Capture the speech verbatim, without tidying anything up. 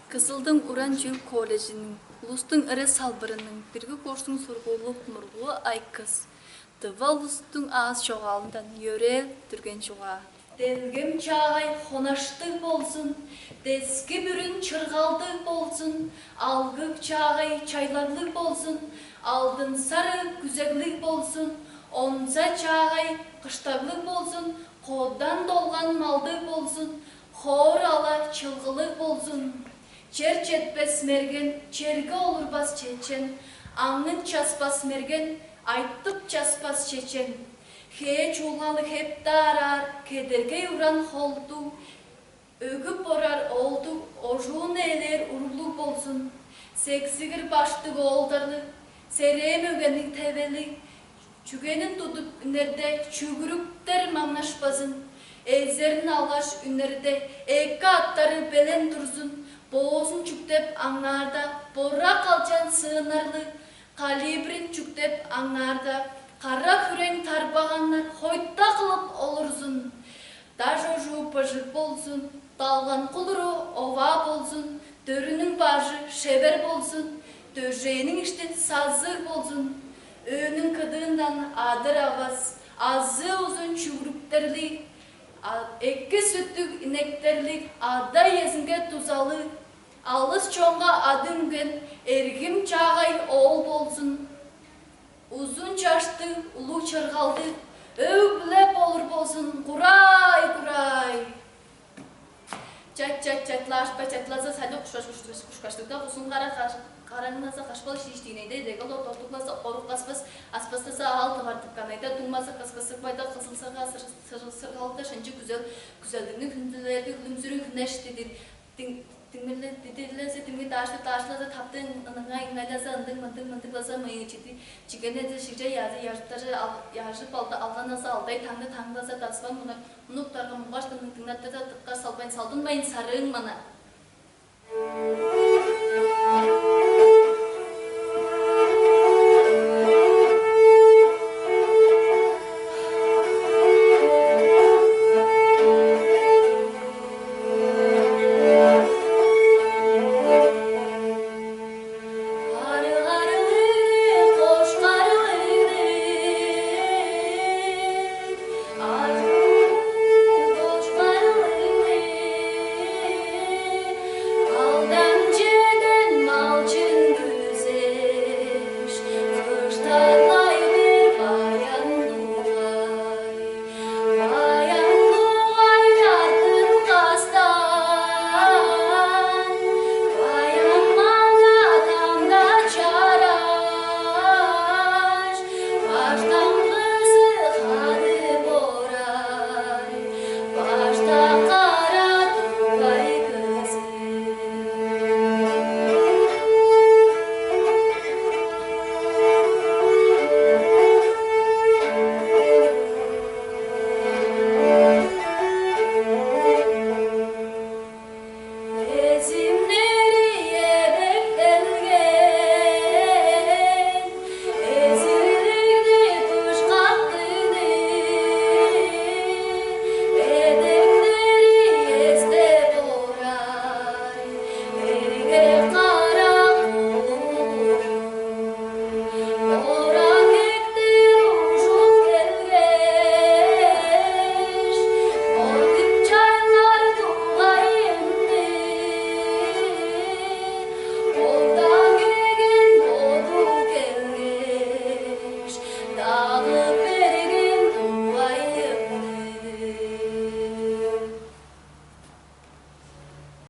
Кызылдың уран чүүл колледжиниң улустуң ыры салбырының бирги курстуң сургуулу Нургулу Айкыз. Тыва улустуң аас чогаалындан йөрээл дүрген чугаа. Делгем чаагай хонаштыг болзун, дески бүрүн чыргалдыг болзун, алгыг чаагай чайларлыг болзун, алдын сары күзеглиг болзун, онза чаагай кыштаглыг болзун, кодан долган малдыг болзун, хоор ала чылгылыг болзун. Чер четпес мерген, черге олурбас чечен, аңын часпас мерген, айтып часпас чечен. Хээ чуулгалы хептаар аар, кедергей уран холдуг, өгүп орар оолдуг, ожууну элээр уруглуг болзун. Сексигир баштыг оолдарлыг, серээ мөгениң тевелиг, чүгенин тудуп үнерде, чүгүрүктер маңнашпазын. Эзерин алгаш үнерде, эки аттары белен турзун. Боозун чүктеп аңнаарда, бора калчан сыыннарлыг, калибрин чүктеп аңнаарда, кара хүрең тарбаганнар хойта кылып олурзун. Даш ожуу быжыг болзун, далган кулуру оваа болзун, дөрүнүң бажы шевер болзун, дөжээниң ишти сазыг болзун. Өөнүң кыдыындан адыр авас, азы узун чүгүрүктерлиг, а, эки сүттүг инектерлиг, ада иезинге дузалыг, алыс чонга ады үнген эргим чаагай оол болзун. Узун чаштыг, улуг чыргалдыг, өг-бүле болур болзун, курай, курай. Чат, чат, чатлаашпа, чатлаза, сали кушкаш, кушкаштыгда, узун кара караңназа, кашпал шииштиинейде, деге ло тортуглаза, орук каспас, аспастаса, аал тывар тыпканайда, дуңмаза, каскасык байда, кызылсага, сыргалда, шынчы күзел, күзелдигни хүндүлерди, үлүмзүрүн хүнеш дидир. Дидирлезе димги даашлап даашлаза, таптың ыныңа ыңайлаза, ындыг мындыг мындыглаза, мыйын чиди чигенезе, шигже язы яжыптары яжып алды, алганназа, алдай таңды таңдаза, дасван мунуктарга муңгаш дыңнаттырда, дыккар салбайн салдынмайн сарыың мана.